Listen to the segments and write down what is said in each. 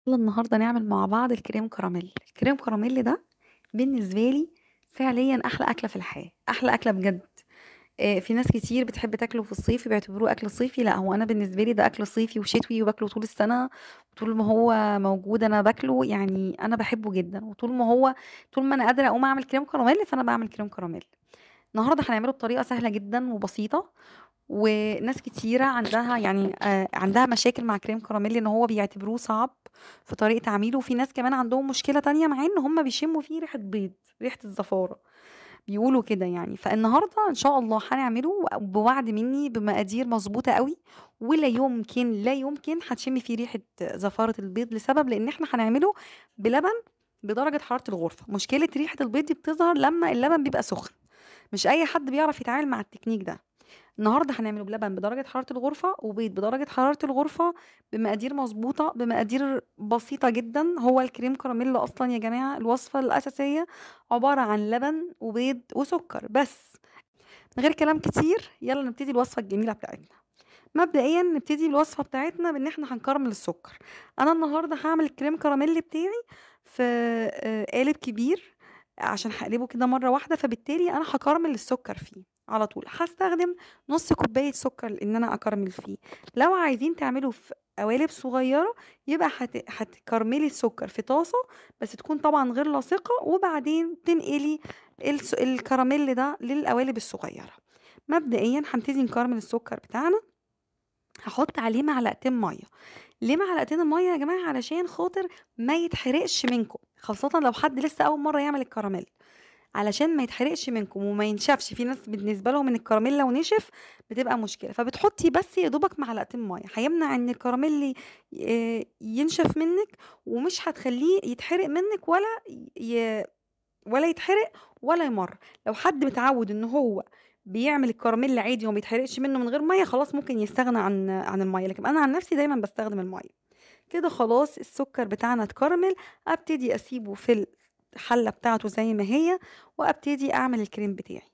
يلا النهارده نعمل مع بعض الكريم كراميل. الكريم كراميل ده بالنسبة لي فعليا احلى اكله في الحياة، احلى اكله بجد. في ناس كتير بتحب تاكله في الصيف بيعتبروه اكل صيفي، لا هو انا بالنسبة لي ده اكل صيفي وشتوي وباكله طول السنة، طول ما هو موجود انا باكله، يعني انا بحبه جدا. وطول ما هو طول ما انا قادرة اقوم اعمل كريم كراميل فانا بعمل كريم كراميل. النهارده هنعمله بطريقة سهلة جدا وبسيطة، وناس كتيرة عندها يعني عندها مشاكل مع كريم كراميل ان هو بيعتبروه صعب في طريقة عميله، وفي ناس كمان عندهم مشكلة تانية معاه ان هم بيشموا فيه ريحة بيض، ريحة الزفارة بيقولوا كده يعني. فالنهاردة ان شاء الله هنعمله بوعد مني بمقادير مظبوطة قوي، ولا يمكن لا يمكن هتشمي فيه ريحة زفارة البيض، لسبب لان احنا هنعمله بلبن بدرجة حرارة الغرفة. مشكلة ريحة البيض دي بتظهر لما اللبن بيبقى سخن، مش اي حد بيعرف يتعامل مع التكنيك ده. النهارده هنعمله بلبن بدرجة حرارة الغرفة وبيض بدرجة حرارة الغرفة بمقادير مظبوطة، بمقادير بسيطة جدا. هو الكريم كراميل اصلا يا جماعة الوصفة الاساسية عبارة عن لبن وبيض وسكر بس، من غير كلام كتير. يلا نبتدي الوصفة الجميلة بتاعتنا. مبدئيا نبتدي الوصفة بتاعتنا بان احنا هنكرمل السكر. انا النهارده هعمل الكريم كراميل بتاعي في قالب كبير عشان هقلبه كده مرة واحدة، فبالتالي انا هكرمل السكر فيه على طول. هستخدم نص كوباية سكر ان انا اكرمل فيه. لو عايزين تعملوا في قوالب صغيرة يبقى هتكرملي السكر في طاسه، بس تكون طبعا غير لاصقه، وبعدين تنقلي الكراميل ده للقوالب الصغيرة. مبدئيا هنبتدي نكرمل السكر بتاعنا. هحط عليه معلقتين مية. ليه معلقتين المية يا جماعة؟ علشان خاطر ما يتحرقش منكم، خاصة لو حد لسه اول مرة يعمل الكراميل، علشان ما يتحرقش منكم وما ينشفش. في ناس بالنسبة لهم ان الكراميل لو نشف بتبقى مشكلة، فبتحطي بس يا دوبك معلقتين مية، هيمنع ان الكراميل ينشف منك، ومش هتخليه يتحرق منك ولا يتحرق ولا يمر. لو حد متعود ان هو بيعمل الكراميل عادي وما بيتحرقش منه من غير مية، خلاص ممكن يستغنى عن المية، لكن انا عن نفسي دايما بستخدم المية. كده خلاص السكر بتاعنا اتكرمل، ابتدي اسيبه في الحلة بتاعته زي ما هي، وابتدي اعمل الكريم بتاعي.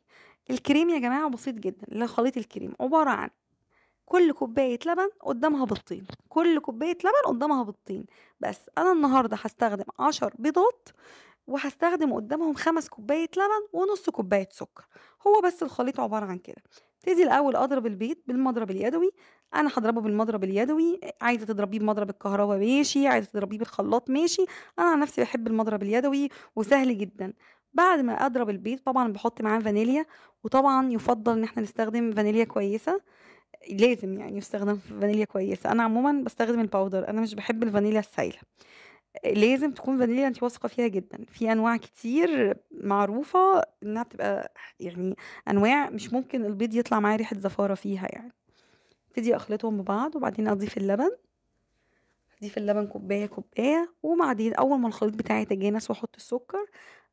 الكريم يا جماعة بسيط جدا. خليط الكريم عبارة عن كل كوباية لبن قدامها بيضتين، كل كوباية لبن قدامها بيضتين بس. انا النهارده هستخدم 10 بيضات، وهستخدم قدامهم 5 كوباية لبن ونص كوباية سكر. هو بس الخليط عبارة عن كده. ابتدي الاول اضرب البيض بالمضرب اليدوي. انا هضربه بالمضرب اليدوي، عايزه تضربيه بمضرب الكهرباء ماشي، عايزه تضربيه بالخلاط ماشي، انا عن نفسي بحب المضرب اليدوي وسهل جدا. بعد ما اضرب البيض طبعا بحط معاه فانيليا، وطبعا يفضل ان احنا نستخدم فانيليا كويسة، لازم يعني يستخدم فانيليا كويسة. انا عموما بستخدم ال powder، انا مش بحب الفانيليا السايله، لازم تكون فانيليا انت واثقة فيها جدا. في انواع كتير معروفة انها بتبقى يعني انواع مش ممكن البيض يطلع معاه ريحه زفاره فيها يعني. ابتدي اخلطهم ببعض، وبعدين اضيف اللبن، اضيف اللبن كوباية كوباية، وبعدين اول ما الخليط بتاعي يتجانس واحط السكر،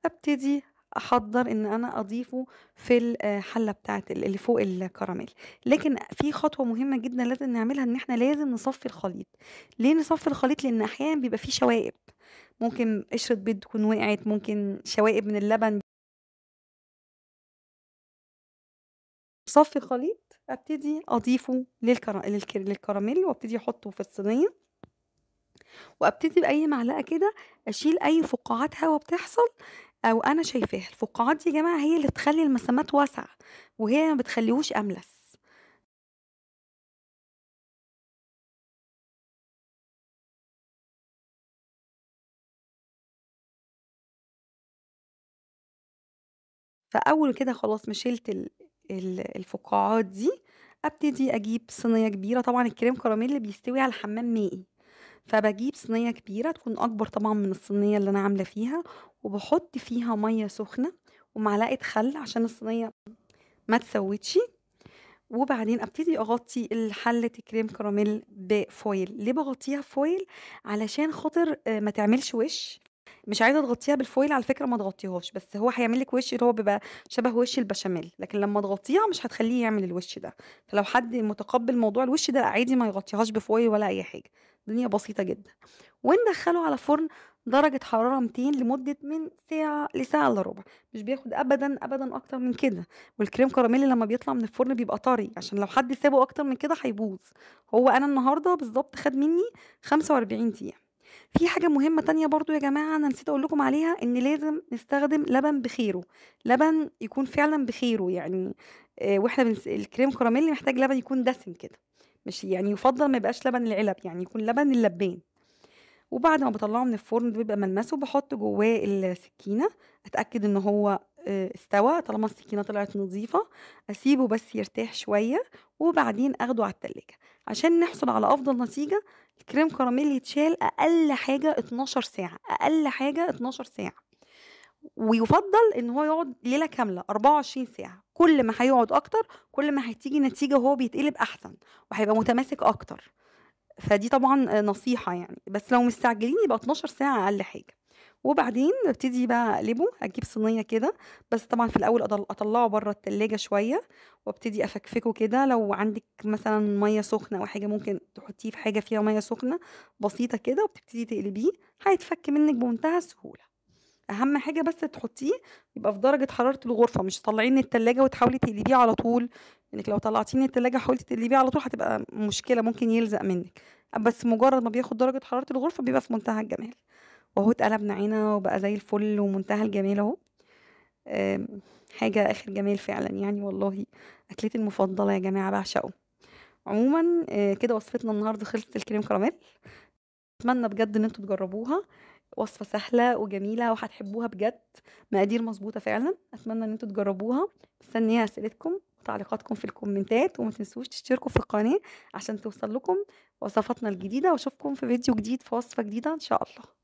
ابتدي احضر ان انا اضيفه في الحلة بتاعت اللي فوق الكراميل. لكن في خطوة مهمة جدا لازم نعملها، ان احنا لازم نصفي الخليط. ليه نصفي الخليط؟ لان احيانا بيبقى فيه شوائب، ممكن قشرة بيض تكون وقعت، ممكن شوائب من اللبن. صفي الخليط، ابتدي اضيفه للكراميل، وابتدي احطه في الصينية، وابتدي باي معلقه كده اشيل اي فقاعات هواء بتحصل او انا شايفاها. الفقاعات دي يا جماعة هي اللي تخلي المسامات واسعة، وهي ما بتخليهوش املس. فاول كده خلاص ما شلت الفقاعات دي، ابتدي اجيب صينية كبيرة. طبعا الكريم كراميل بيستوي على حمام مائي، فبجيب صينية كبيرة تكون اكبر طبعا من الصينية اللي انا عامله فيها، وبحط فيها مية سخنة ومعلقة خل عشان الصينية ما تسوتش. وبعدين ابتدي اغطي الحلة كريم كراميل ب foil. ليه بغطيها foil؟ علشان خاطر ما تعملش وش. مش عايزه تغطيها بال foil على فكرة ما تغطيهاش، بس هو هيعمل لك وش اللي هو بيبقى شبه وش البشاميل، لكن لما تغطيها مش هتخليه يعمل الوش ده. فلو حد متقبل موضوع الوش ده عادي ما يغطيهاش ب foil ولا اي حاجة، الدنيا بسيطة جدا. وندخله على فرن درجة حرارة 200 لمدة من ساعة لساعة الا ربع، مش بياخد ابدا ابدا اكتر من كده. والكريم كراميل لما بيطلع من الفرن بيبقى طري، عشان لو حد سابه اكتر من كده هيبوظ. هو انا النهارده بالظبط خد مني 45 دقيقة. في حاجة مهمة تانية برضو يا جماعة أنا نسيت أقول لكم عليها، إن لازم نستخدم لبن بخيره، لبن يكون فعلا بخيره يعني. واحنا الكريم كراميل محتاج لبن يكون دسم كده، مش يعني يفضل ما يبقاش لبن العلب، يعني يكون لبن اللبان. وبعد ما بطلعه من الفرن بيبقى ملمسه، بحط جواه السكينة، اتأكد ان هو استوى. طالما السكينة طلعت نظيفة اسيبه بس يرتاح شوية، وبعدين اخده على التلاجة عشان نحصل على افضل نتيجة. الكريم كراميل يتشال اقل حاجة 12 ساعة، اقل حاجة 12 ساعة، ويفضل ان هو يقعد ليلة كاملة 24 ساعة. كل ما هيقعد اكتر كل ما هتيجي نتيجة وهو بيتقلب احسن وهيبقى متماسك اكتر. فدي طبعا نصيحة يعني، بس لو مستعجلين يبقى 12 ساعة اقل حاجة. وبعدين ابتدي بقى اقلبه، اجيب صينية كده، بس طبعا في الاول اطلعه بره التلاجة شوية وابتدي افكفكه كده. لو عندك مثلا مية سخنة او حاجة ممكن تحطيه في حاجة فيها مية سخنة بسيطة كده، وبتبتدي تقلبيه، هيتفك منك بمنتهى السهولة. اهم حاجة بس تحطيه يبقى في درجه حرارة الغرفة، مش تطلعيه من التلاجة وتحاولي تقلبيه على طول، لانك لو طلعتيه من التلاجة حاولتي تقلبيه على طول هتبقى مشكلة، ممكن يلزق منك. بس مجرد ما بياخد درجه حرارة الغرفة بيبقى في منتهى الجمال. وهو اتقلب معانا وبقى زي الفل ومنتهى الجمال اهو. حاجة اخر جمال فعلا يعني، والله اكلتي المفضلة يا جماعة، بعشقه. عموما كده وصفتنا النهارده خلصت، الكريم كراميل. اتمنى بجد ان انتوا تجربوها، وصفه سهلة وجميلة وهتحبوها بجد، مقادير مظبوطة فعلا. اتمنى ان انتوا تجربوها. مستنيه اسئلتكم وتعليقاتكم في الكومنتات، وما تنسوش تشتركوا في القناة عشان توصل لكم وصفاتنا الجديدة، واشوفكم في فيديو جديد في وصفه جديدة ان شاء الله.